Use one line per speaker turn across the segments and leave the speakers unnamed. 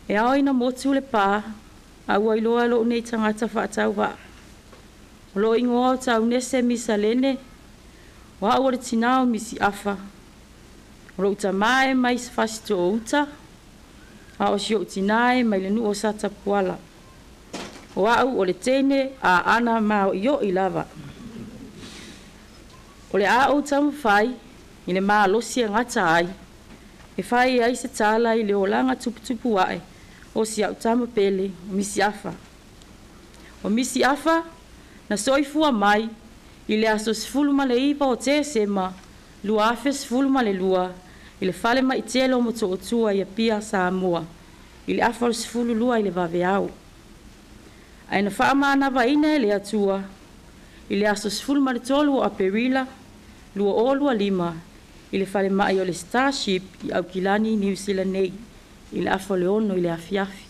E ao ina motu le pā, a ua iloa e lou nei tagata faatauvaa. O lou igoa o Taunese Misalene, o au o le tinā o Misi Afa. O lou tamā e mai Fasitoo-uta, a o si ou tinā e mai le nuu o Satapuala. O au o le teine aana maoioi lava. O le a ou taumafai i le malosi e gata ai, e fai ai se tala i le olaga tuputupu ae o si au tama pele o Misi Afa. O Misi Afa na soifua mai i le aso 19 o Tesema 2012 i le fale maitele o Motootua i Apia, Samoa, i le afa o le 12 i le vaveao. Ae na faamanavaina e le Atua i le aso 13 o Aperila 2025 i le falemai o le Starship i Aukilani, Niu Sila nei, i le afa o le 6 i le afiafi.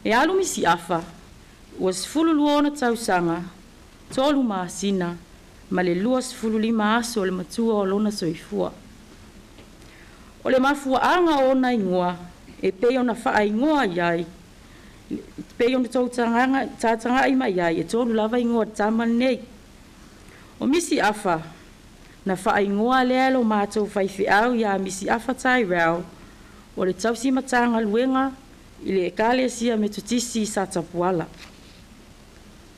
E alu Misi Afa, ua 12 ona tausaga, 3 masina, ma le 25 aso o le matua o lona soifua. O le mafuaaga o ona igoa, e pei ona faaigoa i ai, pei ona tou tataga'i mai ai, e tolu lava igoa o le tama lenei. O Misi Afa, na faaigoa lea e lo matou faifeau iā Misi Afa Tyrell, o le tausi matagaluega i le Ekalesia Metotisi i Satapuala.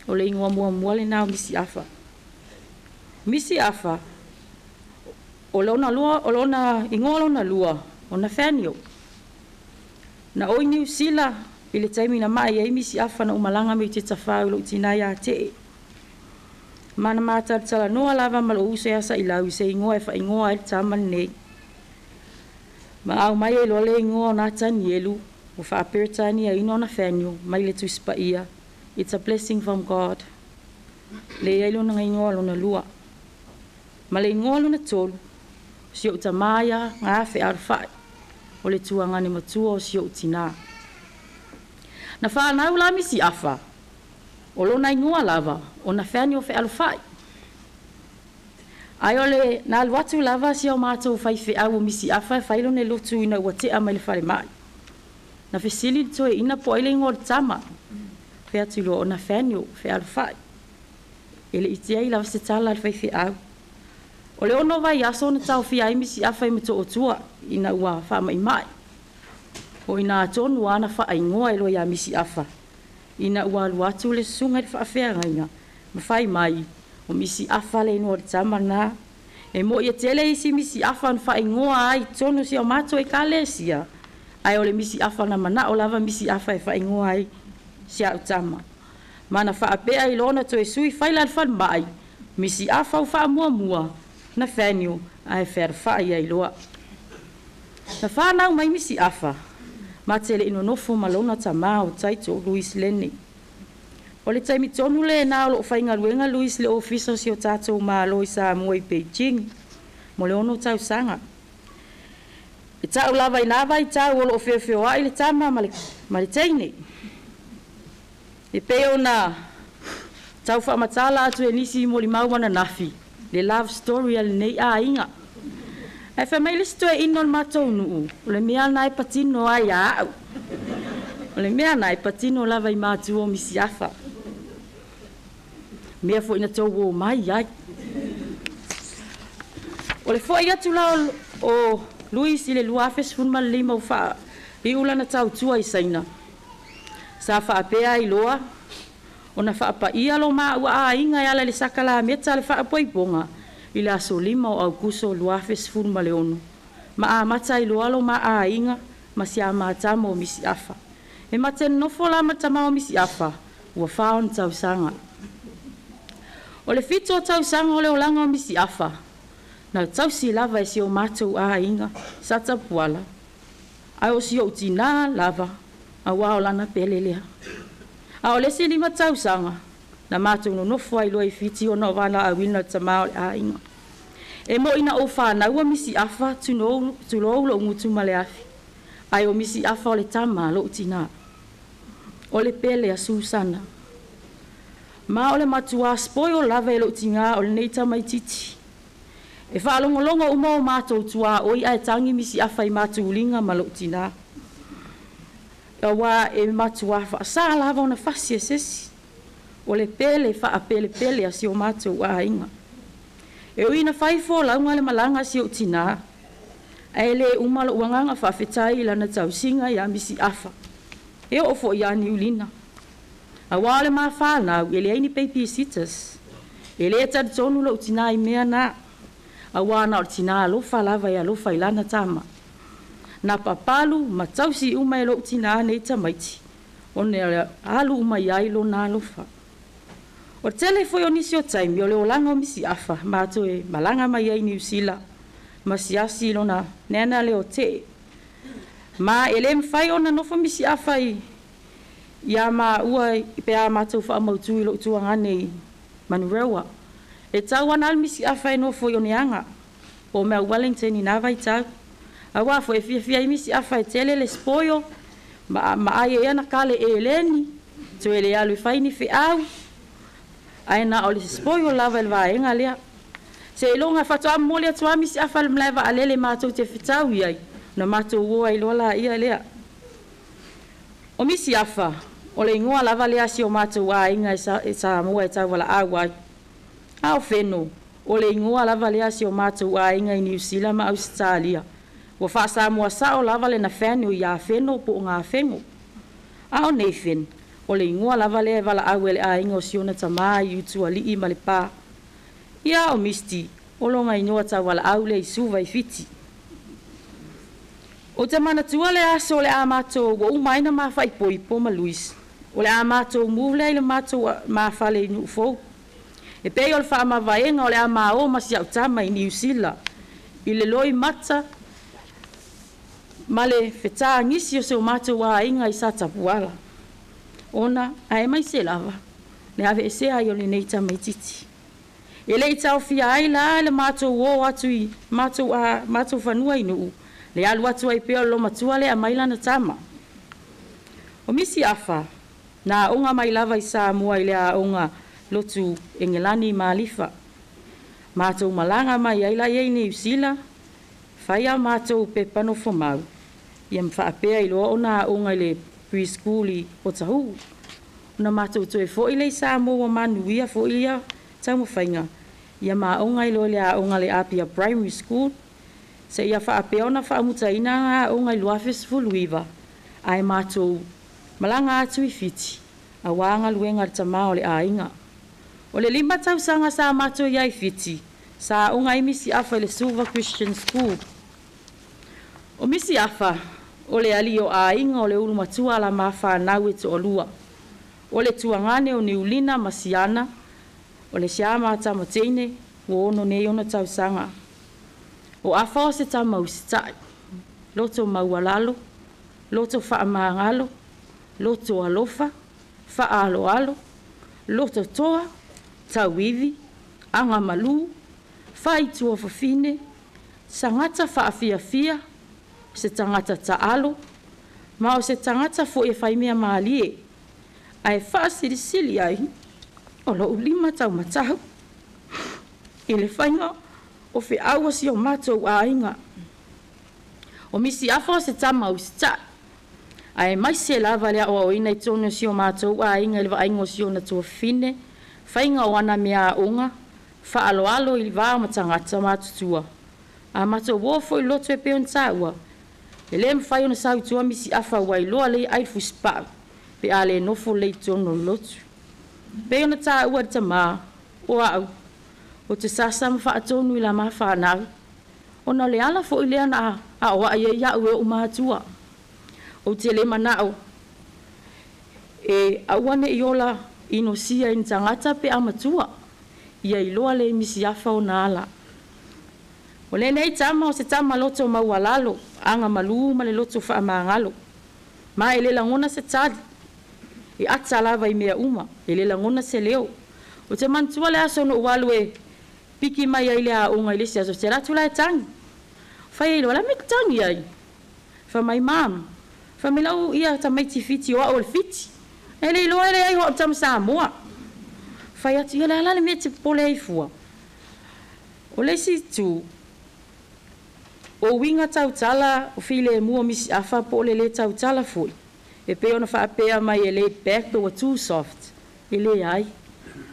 O le igoa muamua lenā o Misi Afa. Misi Afa, o lona lua, o lona igoa lona lua, o Nathaniel. Na oi Niu Sila i le taimi na mai ai Misi Afa na umalaga mai te tafau i lou tinā ia Te'e. Ma na matalatalanoa lava ma lou uso ia Sa'ilau i se igoa e faaigoa ai le tama lenei. Ma aumai ai loa le igoa o Natanielu, ua faaperetaniaina o Nathaniel mai le Tusi Paia, It's a blessing from God. Le ai lona igoa lona lua. Ma le igoa lona tolu, o si ou tamā ia Gafe Alofai, o le tuagane matua o si ou tinā. Na whānau la Misi Afa, o lona igoa lava, o Nathaniel Fealofai. Ae o le na alu atu lava si o matou faifeau o Misi Afa e fai lona lotu ina ua tea mai le falemai. Na fesili le toeaina po o ai le igoa o le tama. Fai atu loa o Nathaniel Fealofai. E le i tiai lava se tala a le faifeau. O le 6 vaiaso na taofia ai Misi Afa i Motootua ina ua faamaimai. O ina tonu lava na faaigoa ai loa ia Misi Afa ina ua alu atu le susuga i le faafeagaiga ma fai mai o Misi Afa le igoa o le tama lena. E mo'i e tele isi Misi Afa na faaigoa ai i totonu o si o matou Ekalesia, ae o le Misi Afa na mana'o lava Misi Afa e faaigoa ai si a'u tama. Ma na faapea ai loa ona toe sui faila a le falemai, Misi Afa ua faamuamua Nathaniel ae fealofai ai loa. Na whānau mai Misi Afa, ma te le nonofo ma lona tamā o Taito Louis Lene. O le taimi tonu lenā o loo faigaluega Louis i le ofisa o si o tatou Malo i Samoa i Beijing mo le 6 tausaga. E ta'u lava i nā vaitau o loo feofeoa'i le tama ma le teine. E pei ona tau faamatala atu e nisi i molimau ananafi le love story a lenei aiga. Ae fai mai le isi toeaina o le matou nuu, o le mea lena e patino ai ia au. O le mea lena e patino lava i matua o Misi Afa. Mea foi na tou o mai ai. O le fo'i atu la o Louis i le 2015 ua faaiu lana tautua i Saina. Sa faapea ai loa ona faapaia lo maua aiga e ala i le sakalameta a le faapoipoga i le aso 5 o Aukuso 2016 ma amata ai loa lo ma aiga ma si a matama o Misi Afa. E mate nonofo la ma le tamā o Misi Afa ua 4 ona tausaga. O le 7 o tausaga o le olaga o Misi Afa, na tausi lava e si o matou aiga sa Tapuala, ae o si ou tinā lava auā o lana pele lea. A o le isi 5 tausaga, na matou nonofo ai loa i Fiti ona o valaauina o le tamā o le aiga. E mo'i na ou whānaua Misi Afa, tulou lou gutu ma le afi, ae o Misi Afa o le tama a lou tinā. O le pele a Susana. Ma o le matuā spoil lava e lou tinā o lenei tamaitiiti. E faalogologo uma o matou tuaoi ae tagi Misi Afa i matuliga ma lou tinā. Auā e matuā faasā lava ona fasi e se isi, o le pele faapelepele a si o matou aiga. E ui ina fai folauga le malaga a si ou tinā, ae le uma lou agaga faafetai i lana tausiga iā Misi Afa, e oo foi iā Niulina. Auā o le ma fanau e leai ni babysitters. E le talitonu lou tinā i mea na, auā na o le tinā alofa lava e alofa i lana tama. Na papalu ma tausi uma e lou tinā nei tamaiti, ona e alu uma i ai lona alofa. O le tele foi o nisi o taimi o le olaga o Misi Afa matou e malaga mai ai i Niu Sila ma asiasi i lona nana lea o Tee. Ma e le mafai ona nofo Misi Afa i iā maua pe a matou faamautu i lou tuagane i Manurewa. E tatau ona alu Misi Afa e nofo i Oneaga po o Mount Wellington i na vaitau. Auā foi e fiafia ai Misi Afa e tele le spoil ma ai e ana kale eleni, toe le alu e fai ni feau, ae na o le spoil lava i le vaega lea. Seiloga faatoa momoli atu lava Misi Afa i le malae vaalele matou te fetau i ai, ona matou o ai loa laia lea. O Misi Afa, o le igoa lava lea a si o matou aiga i Samoa e tauvalaau ai. A o Feno, o le igoa lava lea a si o matou aiga i Niu Sila ma Ausetalia. Ua faa-Samoa sao lava le Nathaniel iā Feno po o Gafeno. A o Nathan, o le igoa lava lea e valaau e le aiga o si ona tamā i Utualii ma Lepa. Ia o Misty, o lona igoa tauvalaau lea i Suva i Fiti. Ou te manatua le aso o le a matou ua uma ai na ma faaipoipo ma Louis, o le a matou move lea i le matou ma fale i Nuufou. E pei o le faamavaega o le a ma o ma si au tama i Niu Sila i le loimata ma le fetagisi o si o matou aiga i Satapuala, ona aemaise lava le aveesea ai o lenei tamaitiiti. E le i taofia ai la le matou o atu i matou a matou fanua i Nuu, le alu atu ai pea o le olomatua lea e aumai lana tama. O Misi Afa, na aoga mai lava i Samoa i le aoga lotu Engelani i Malifa. Matou malaga mai ai la ia i Niu Sila, fai a matou pepa nofomau, ia ma faapea ai loa ona aoga i le pre-school i Otahuhu. Ona matou toe foi lea i Samoa ua manuia foi ia taumafaiga, ia ma aoga ai loa i le aoga a le Apia Primary School, seia faapea ona faamutaina ana aoga i le 2019, ae matou malaga atu i Fiti, auā galuega a le tamā o le aiga. O le 5 tausaga sa matou i ai i Fiti, sa aoga ai Misi Afa i le Suva Christian School. O Misi Afa, o le alii o aiga o le ulu matua a la ma fanau e toalua. O le tuagane o Niulina ma Siana, o le siama tama teine, ua 6 nei ona tausaga. O Afa o se tama usitai, loto maualalo, loto faamagalo, loto alofa, faaaloalo, loto toa, tauivi, agamalu, faitua fafine, tagata faafiafia, se tagata taalo, ma o se tagata foi e faimea malie, ae faasilisili ai o lou lima taumatau i le faiga o feau a si o matou aiga. O Misi Afa o se tama usitai, aemaise lava le aoaoina i totonu o si o matou aiga i le vaaiga o si ona tuafafine, faiga o ana meaaoga, faaaloalo i le va ma tagata matutua. A matou o foi i le lotu e pei ona taua, e le mafai ona sau i tua Misi Afa ua iloa lelei ai le fusipau pe a le nofo lelei i totonu o le lotu. E pei ona taua e le tamā, o au, ou te sasa ma faatonu i la ma fanau, ona o le ala foi lea na aoai ai iaʻu e oʻu matua. Ou te le manao e aua ne i ola inosia i ni tagata pe a matua, ia iloa le Misi Afa ona ala. O lenei tama o se tama loto maualalo, agamalu ma le loto faamagalo. Ma e le lagona se tali, e ata lava i mea uma, e le lagona se leo. Ou te manatua le aso na ou alu e piki mai ai i le aoga i le isi aso, ou te alu atu la e tagi. Fai ai loa, o le a le mea e te tagi ai? Fai mai, Mom, fai mai lau ia tamaiti Fiti o au o le Fiti. E le iloa e leai o au tama Samoa. Fai atu, ia o le a la le mea e te popole ai fua? O le isi itu, o uiga tautala o filemu o Misi Afa po o le lē tautala foi, E pei ona faapea mai e laid back pe ua too soft, e leai.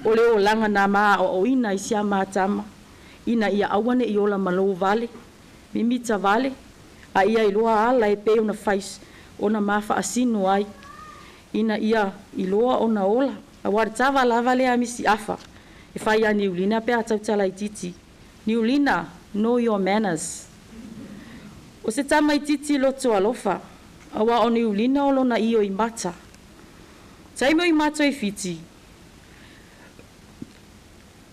O le olaga na ma aoaoina ai si a ma tama, ina ia aua ne i ola malou vale, mimita vale, a ia iloa ala e pei ona fai ona ma faasino ai, ina ia iloa ona ola. Auā le tava lava lea a Misi Afa e fai ia Niulina pe a tautala itiiti. Niulina, know your manners. O se tama itiiti loto alofa, auā o Niulina o lona io i mata. Taimi o i matou i Fiti,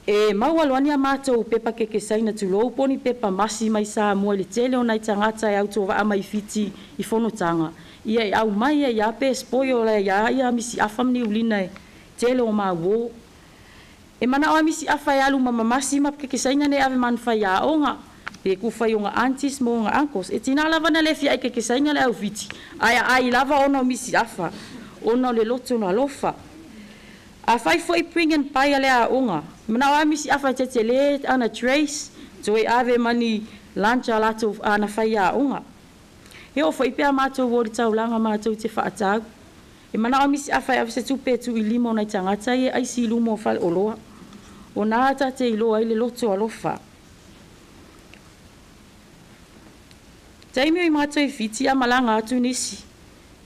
e maua loa ni a matou pepa kekesaina tulou po o ni pepa masi mai Samoa i le tele o nai tagata e autovaa mai i Fiti i fonotaga, ia e aumai ai lava pe spoil ai lava ia Misi Afa ma Niulina e tele o mau uō. E manao lava Misi Afa e alu ma mamasi ma kekesaina nei e ave ma ana faiaoga, pe kufai o ona aunties ma ona uncles. E tiga lava ona le fia ai kekesaina le au Fiti, ae aai lava ona o Misi Afa, ona o le loto alofa. Afai foi bring and buy a le aoga, e manao lava Misi Afa e tetele ana trays, toe ave ma ni lunch a latou ana faiaoga. E oo foi pe a matou o i le taulaga matou te faatau. E manao Misi Afa e ave se tupe e tuu i lima o nai tagata ia e aisi i luma o faleoloa. O na ta te iloa ai le loto alofa. Taimi o i matou i Fiti a malaga atu nisi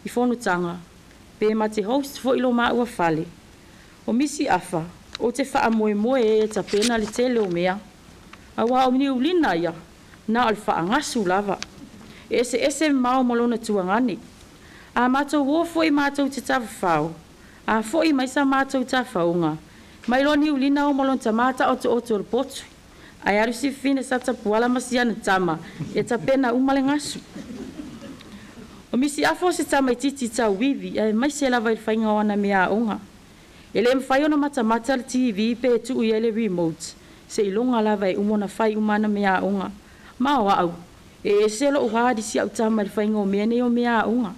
i fonotaga, pe ma te host foi lo maua fale. O Misi Afa, ou te faamoemoe ai e tapena le tele o mea. Auā o Niulina ia, na o le faagasu lava. E eseese mamao ma lona tuagane. A matou o foi matou te tafafao, a foi mai sa matou tafaoga, mai loa Niulina o ma lona tama taotooto o le potu. Ae alu si fafine sa Tapuala ma si ana tama e tapena uma le gasu. O Misi Afa o se tamaitiiti tauivi, aemaise lava i le faiga o ana meaaoga. E le mafai ona matamata le TV pe tuu i ai le remote, seiloga lava e uma ona fai uma ana meaaoga. Ma o au, e ese lou hard i si au tama i le faiga o mea nei o meaaoga.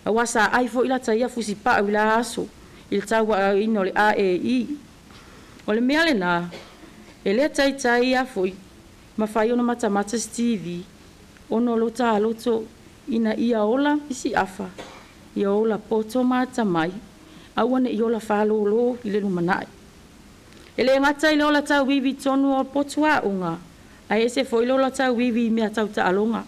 Auā sa ai foi lata ia fusipau i la aso i le tauaaoina o le AAE. O le mea lenā, e le taitai a foi mafai ona matamata se TV ona o lo ta loto ina ia ola Misi Afa, ia ola poto ma atamai, aua ne i ola fālōlō i le lumanai. E le gata i le ola tauivi i totonu o potu aoga, ae ese foi le ola tauivi i mea tau taaloga.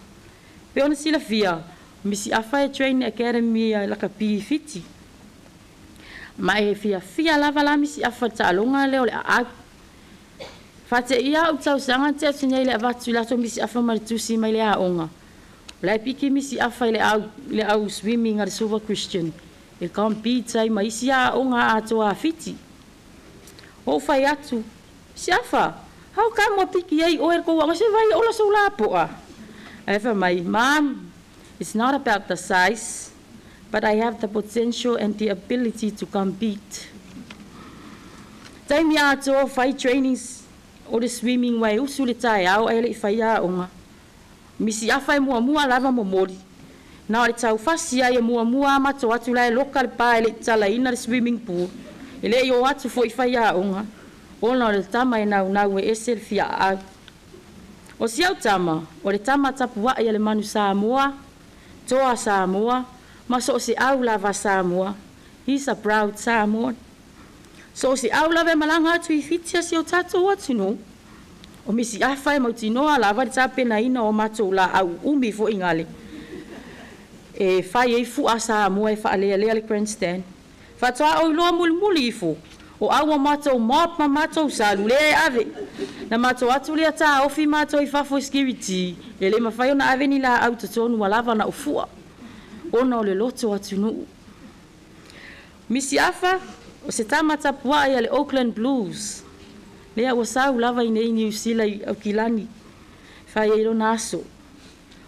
Pei ona silafia, o Misi Afa e train i Academy a Lakapi i Fiti. Ma e fiafia lava la Misi Afa i le taaloga lea o le aau. Faateia au tausaga na tea atu nei i le avatu i latou Misi Afa ma le tusi mai le aoga. O la e piki Misi Afa i le au, le au swimming a le Suva Christian e compete ai ma isi aoga atoa a Fiti. Ou fai atu, Misi Afa, how come ua piki ai oe i le kou aoga se vai ola sou lapoa? Ae fai mai, Mom, it's not about the size, but I have the potential and the ability to compete. Taimi atoa o fai trainings o le swimming ua e usu i le taeao ae le i fai aoga. Misi Afa e muamua lava momoli. Na o le taufasi ai e muamua a matou atu la e loka le pa e le i tatalaina le swimming pool. E le i o atu foi i fai aoga ona o le tama e naunau e ese le fia aau. O si au tama, o le tama tapuai a le manu Samoa, toa Samoa, ma so o se au lava a Samoa. He's a proud Samoan. So o se au lava e malaga atu i Fiti a si o tatou atunuu. O Misi Afa e mautinoa lava le tapenaina o matou laau umi foi gale e fai ai fua Samoa e faalealea le grandstand. Faatoa ou iloa mulimuli ifo, o au o matou mop ma matou salu lea e ave. Na matou atu lea taofi matou i fafo i security, e le mafai ona ave ni laau totonu ua lava na o fua ona o le loto atunuu. Misi Afa, o se tama tapuai a le Auckland Blues, lea ua sau lava i nei Niu Sila i Aukilani, fai ai lona aso.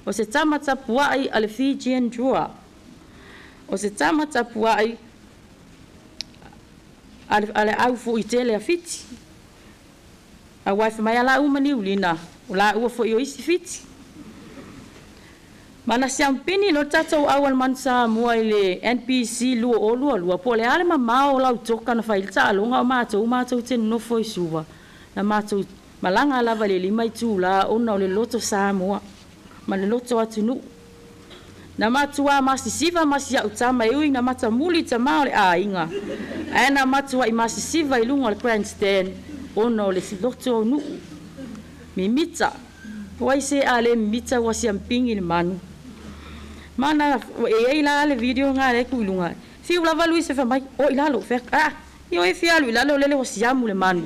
O se tama tapuai a le Fijian Drua. O se tama tapuai a le au foi tele a Fiti. Auā e fai mai a laua ma Niulina, o laua foi o isi Fiti. Ma na siampini loa le tatou au a le Manu Samoa i le NPC 2022, po o le a le mamao o lau toka na fai ai le taaloga o matou, matou te nonofo i Suva, na matou malaga lava i le 5 itula ona o le loto Samoa ma le loto atunuu. Na matuā masisiva ma si a'u tama e ui na matamuli tamā o le aiga, ae na matua'i masisiva i luga o le grandstand ona o le loto o nu'u. Mimita, o ai se a lē mimita ua siampigi le manu. Ma na e iai la le video ga le ku i luga. Fiu lava lui se fai mai, o i lalo, fai atu, ah, io e fia alu i lalo lele ua siamu le manu.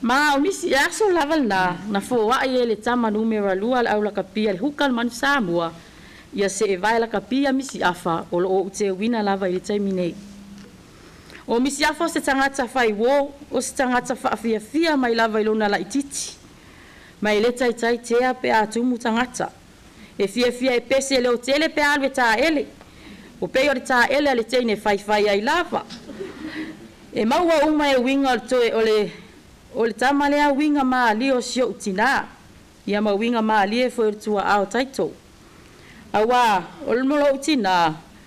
Ma o nisi aso lava lena, na foa'i e le tama numera 2 a le aulakapia le huka le manu Samoa, ia se'e vae lakapia misi afa o lo'o ou teuina lava i le taimi nei. O misi afa o se tagata faiuō, o se tagata fa'afiafia mai lava i lona la'ititi. Ma e lē taitai tea pe a tumu tagata. E fiafia e pese e leotele pe a alu e tā'ele. O pei o le tā'ele a le teine e faifai ai lava. E maua uma e uiga o le toe o le o le tama lea uiga malie o si o'u tinā, ia ma uiga malie foi o le tua'a o Taito. Auā o le lo'u tinā,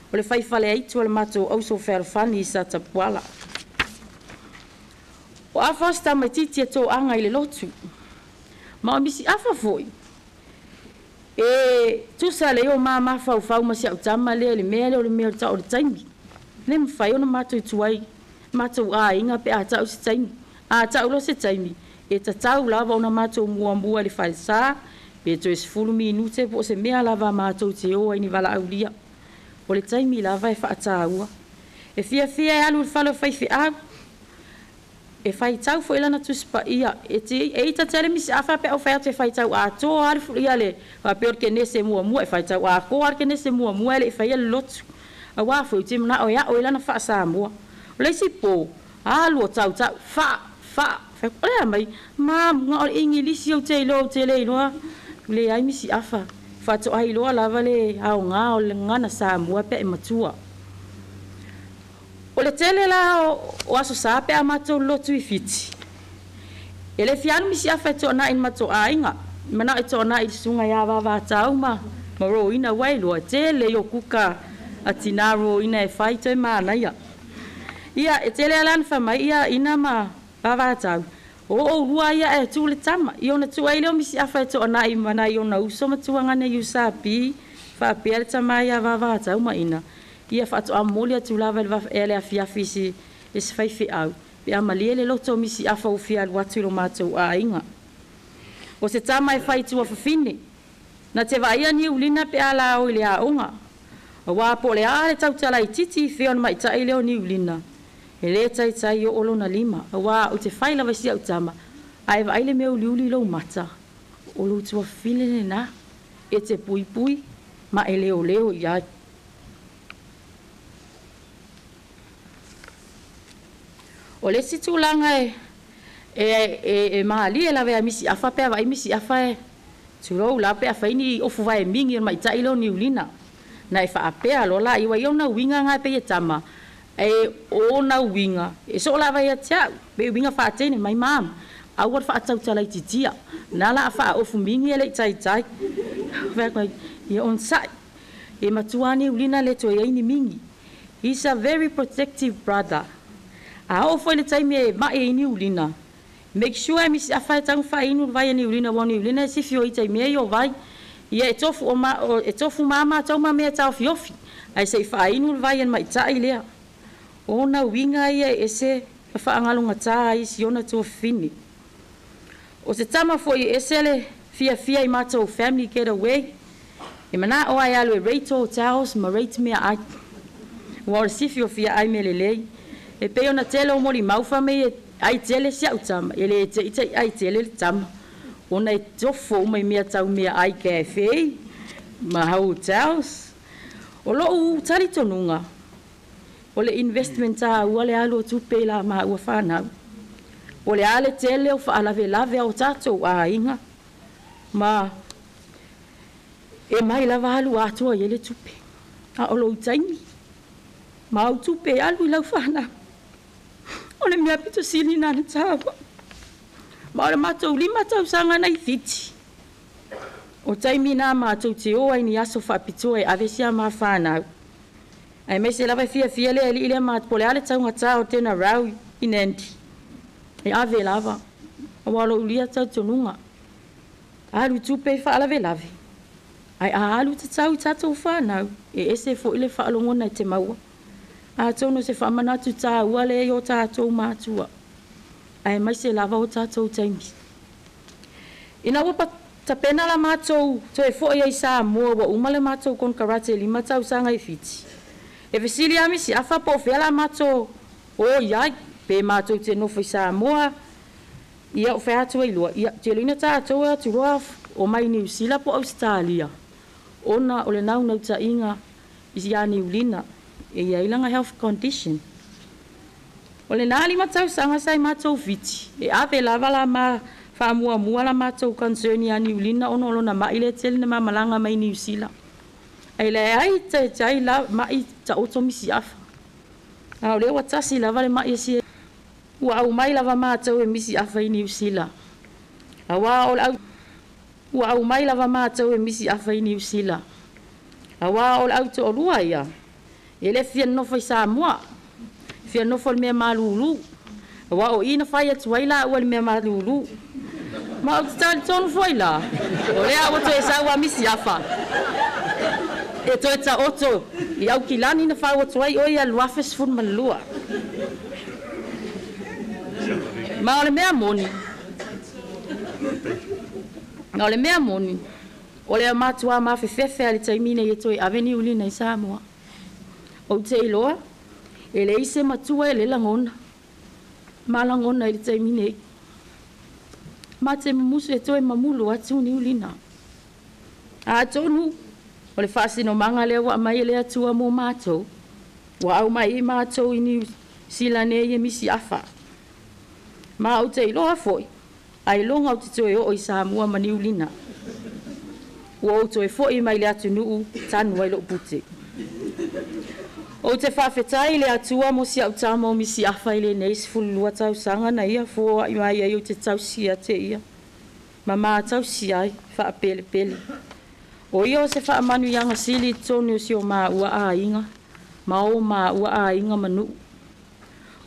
o le faifaleaitu a le matou auso fealofani i Satapuala. O afa o se tamaitiiti e to'aga i le lotu. Ma o misi afa foi. E tusa lelei o ma mafaufau ma si a'u tama lea i le mea lea o le mea o le ta'u o le taimi. E lē mafai ona matou tu ai matou aiga pe a ta'u se taimi. A ta'u loa se taimi, e tatau lava ona matou muamua i le falesā, pe toe 10 minute po o se mea lava matou te o ai ni valaaulia. O le taimi lava e fa'atāua. E fiafia e alu i le fale o faifeau. E faitau foi lana Tusi Paia. E te e ita tele misi afa pe au fai atu e faitau atoa lava le ia le faapea o le kenese muamua e faitau atoa le kenese muamua e le i faia le lotu. Auā foi ou te mana'o e a'o i lana faa-Samoa. O le isi pō, alu o tautau, fa, fa, fai atu, o le a mai? Mamuga o le Igilisi ou te iloa ou te le iloa. Leai misi afa. Faato'a iloa lava le aogā o le gagana Samoa pe a e matua. O le tele la o Aso Sā pe a matou lotu i Fiti. E le fia alu misi afa e to'ana'i i le matou aiga. E mana'o e to'ana'i i le susuga iā Vavatau ma ma Roina ua iloa, e tele i o kuka a tinā Roina e fai toe manaia. Ia, e tele lava la ona fai mai ia Ina ma Vavatau, o oulua ia ae tu le tama. Ia ona tuu ai lea o misi afa e to'ana'i ma nai ona uso ma tuagana i Usapi, faapea le tama ia Vavatau ma Ina, ia faato'a momoli atu lava i le ea le afiafi i se i se faife'au, pe a malie le loto o misi afa ua fia alu atu i lo matou aiga. O se tama e fai tuafafine, na te vaaia Niulina pe a lao i le aoga. Auā po o le a le tautala itiiti i fea o le maita'i lea o Niulina, e lē taitai oo lona lima, auā ou te fai lava i si a'u tama, a e vaai le mea uliuli i lou mata, o lou tuafafine lenā, e te puipui ma e leoleo i ai. O le isi tulaga e e e e malie lava ia misi afa pe a vaai misi afa e tulou la pe a fai ni ofu vae mingi o le maita'i lea o Niulina. Na e fa'apea loa laia ua i ai ona uiga ga e pei e tama, ae o ona uiga e soo lava ia te a'u, pei uiga fa'atene mai mama, aua le fa'atautalaititia, na la a fa'aofu mingi e le'i taitai. Fai atu ai, ia onosa'i, e matua Niulina le toe ai ni mingi. He's a very protective brother. A oo foi le taimi e ma'i ai Niulina, make sure e misi afa e tagu fa'ainu le vai a Niulina, uā o Niulina e sifi o ita i mea ia o vai. Ia e tofu o ma e tofu mā matou ma mea taofiofi, ae se'i fa'ainu le vai a le ma'ita'i lea. O ona uiga ia e ese ma fa'agalogatā ai i si ona tuafafine. O se tama foi e ese le fiafia i matou family getaway, e mana'o lava e alu e rate hotels ma rate meaai. Ua o le sifi o fiaai mea lelei. E pei ona tele o molimau fai mai e ai tele si a'u tama, e lē te'ite'i ai tele le tama, ona e tofo uma i mea tau meaai cafe ma hotels. O lo'u talitonuga, o le investment tāua le alu o tupe i la maua fanau. O le a le tele o fa'alavelave a o tatou aiga, ma e mai lava alu atoa i ai le tupe. A o lou taimi ma au tupe e alu i lau fanau, o le mea pito sili lena na tāua. Ma o le matou 5 tausaga na i Fiti. O taimi na matou te o ai ni aso fa'apitoa e ave si a ma fanau. Aemaise lava e fiafia le alii lea ma po o le a le taugatā o tena rau i Nandi. E ave lava, auā o lou lia talitonuga. Alu i tupe i faalavelave. Ae a alu tatau i tatou fanau, e ese foʻi le faalogona e te maua. Atonu o se faamanatu tāua lea i o tatou matua, aemaise lava o tatou taimi. Ina ua tapena la matou toe foʻi ai Samoa, ua uma le matou konekarate e 5 tausaga i Fiti. E fesili lava Misiafa po o fea la matou o i ai, pe matou te nofo i Samoa. Ia o fai atu ai loa, ia tele tatou e atu loa o mai Niu Sila po o Ausetalia, ona o le naunautaiga ia Niulina e iai lana health condition. O lena 5 tausaga sa i matou Fiti, e ave lava la ma faamuamua la matou concern ia Niulina ona o lona maʻi lea tele na mamalaga mai Niu Sila. Ae leai taitai la maʻi taoto Misiafa. A o lea ua tasi lava le maʻi e sia. Ua aumai lava matou e Misiafa i Niu Sila. Auā o le au ua aumai lava matou e Misiafa i Niu Sila. Auā o le autoalua ia, e le fia nofo i Samoa, fia nofo i le mea malulu. Auā o i na fai atu ai laua i le mea malulu. Ma ou te talitonu foi la, o lea ua toe sau a Misiafa e toe taoto i Aukilani na fau atu ai o ia 2012. Ma o le mea moni, ma o le mea moni, o le matua mafefefe a le taimi nei e toe ave Niulina i Samoa. Ou te iloa, e leai se matua e le lagona, ma lagona i le taimi nei. Ma te mumusu e toe mamulu atu Niulina. Atonu, o le faasinomaga lea ua aumai e le Atua mo matou, ua aumai i matou i Niu Sila nei e Misiafa. Ma ou te iloa foi, ailoga ou te toe oo i Samoa ma Niulina. Ua ou toe foʻi mai le atunuu tanu ai lou pute. Ou te faafetai i le Atua mo si au tama o Misiafa i lenei 12 tausaga na ia foai mai ai ou te tausi ia te ia. Ma matausi ai faapelepele. O ia o se faamanuiaga sili i totonu o si o maua aiga, ma o maua aiga ma nuu.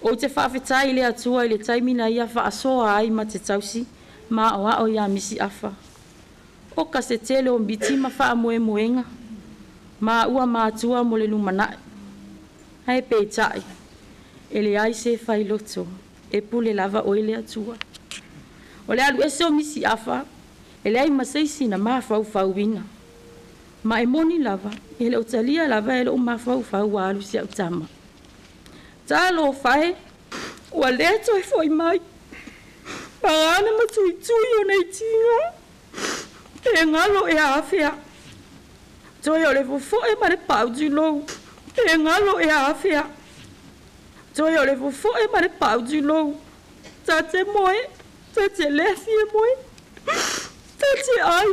Ou te faafetai i le Atua i le taimi na ia faasoa ai ma te tausi ma aoao iā Misiafa. O ka se tele o miti ma faamoemoega, maua matua mo le lumanai. Ae peitai, e leai se failoto, e pule lava oe le Atua. O le alu ese o Misiafa, e leai ma se isi na mafaufauina. Ma e moni lava, e le o talia lava e lou mafaufau ua alu si au tama. Talofa e, ua le toe foʻi mai. Pagana ma tuitui o nei tiga. E galo e afea. Toe o le fofoe ma le pau tulou. E galo e afea. Toe o le fofoe ma le pau tulou. Ta te moe, ta te le fia moe. Ta te ai,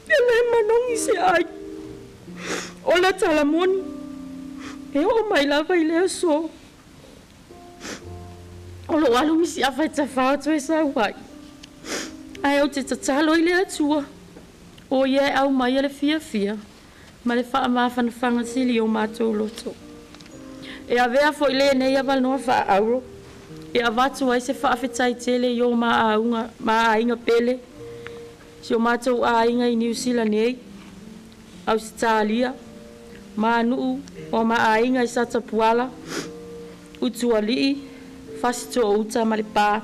e le manogi se ai. O le talamoni, e oo mai lava i le aso. O loo alu Misiafa e tafao toe sau ai. Ae ou te tatalo i le Atua, o ia e aumaia le fiafia ma le faamafanafanaga sili o matou loto. E avea foʻi lenei avanoa faaauro, e avatu ai se faafetai tele i o maauga, maaiga pele, si o matou aiga i Niu Sila nei, Ausetalia, ma nuu o maaiga i Satapuala, Utualii, Fasitoouta ma Lepā.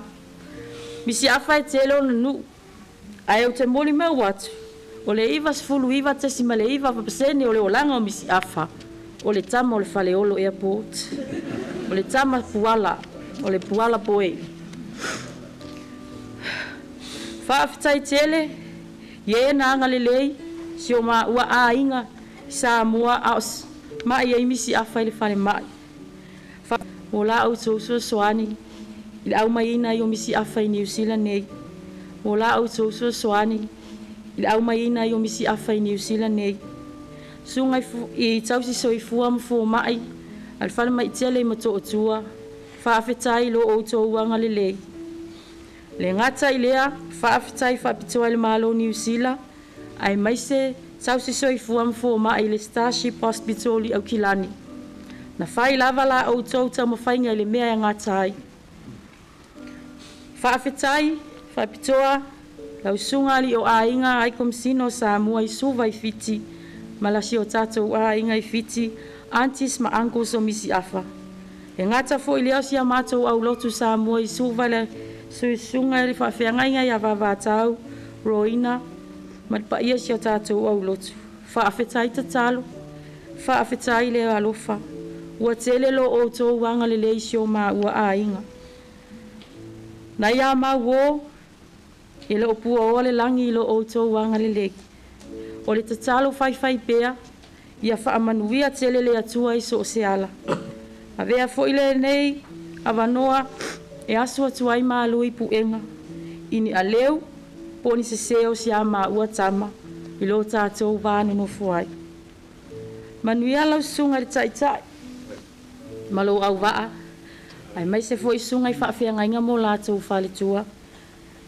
Misiafa e tele ona nuu, ae ou te molimau atu, o le 99.9% o le olaga o Misiafa, o le tama o le Faleolo Airport, o le tama Puala, o le Puala Poe. Faafetai tele, i e na agalelei, si o maua aiga Samoa a o maʻi ai Misiafa i le falemai. Mo la outou fesoasoani i le aumaiina ai o Misiafa i Niu Sila nei. Mo la outou fesoasoani i le aumaiina ai o Misiafa i Niu Sila nei. Susuga i tausi soifua ma fomai a le falemai tele i Matootua, faafetai i lo outou agalelei. Le gata i lea, faafetai faapitoa i le Malo Niu Sila, aemaise tausi soifua ma fomai i le Starship Hospital i Aukilani. Na fai lava la outou taumafaiga i le mea e gata ai. Faafetai faapitoa Lau susuga alii o aiga ai Komesina o Samoa i Suva i Fiti ma la si o tatou aiga i Fiti, aunties ma uncles o Misiafa. E gata fo'i lea o si a matou aulotu Samoa i Suva, le susuga i le faafeagaiga ia Vavatau Roina ma le paia si o tatou aulotu. Faafetai tatalo, faafetai le alofa, ua tele lo outou agalelei si o maua aiga. Na ia mau o, e le o pua oa le lagi i lo outou agalelei. O le tatalo faifai pea, ia faamanuia tele le Atua i so o se ala. Avea fo'i lenei avanoa e asu atu ai malu i puega, i ni aleu po o ni sesē o si a maua tama i lo tatou va nonofo ai. Manuia lau susuga i le Taitai ma lou auvaa, aemaise foi susuga i faafeagaiga mo latou faletua,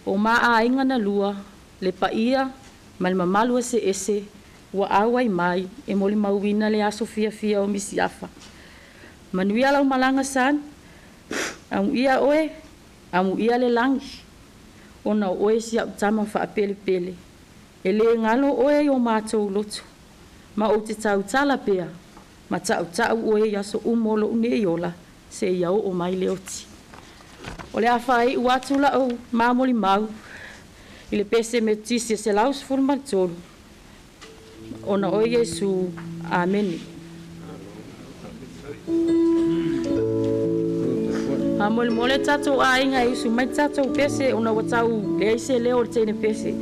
o ma aiga na lua, le paia ma le mamalu eseese ua auai mai e molimauina le aso fiafia o Misiafa. Manuia lau malaga sani, amuia oe, amuia le lagi, ona o oe si au tama faapelepele. E lē galo oe i o matou loto, ma ou te tautala pea, ma tautau oe i aso uma o lou nei ola, seia oo mai le oti. O le a faaiu atu lau mamolimau i le pese Metotisi e 113, ona oe Iesu. Amene. Faamolemole tatou aiga e usu mai tatou pese ona ua tau leai se leo o le teine pese.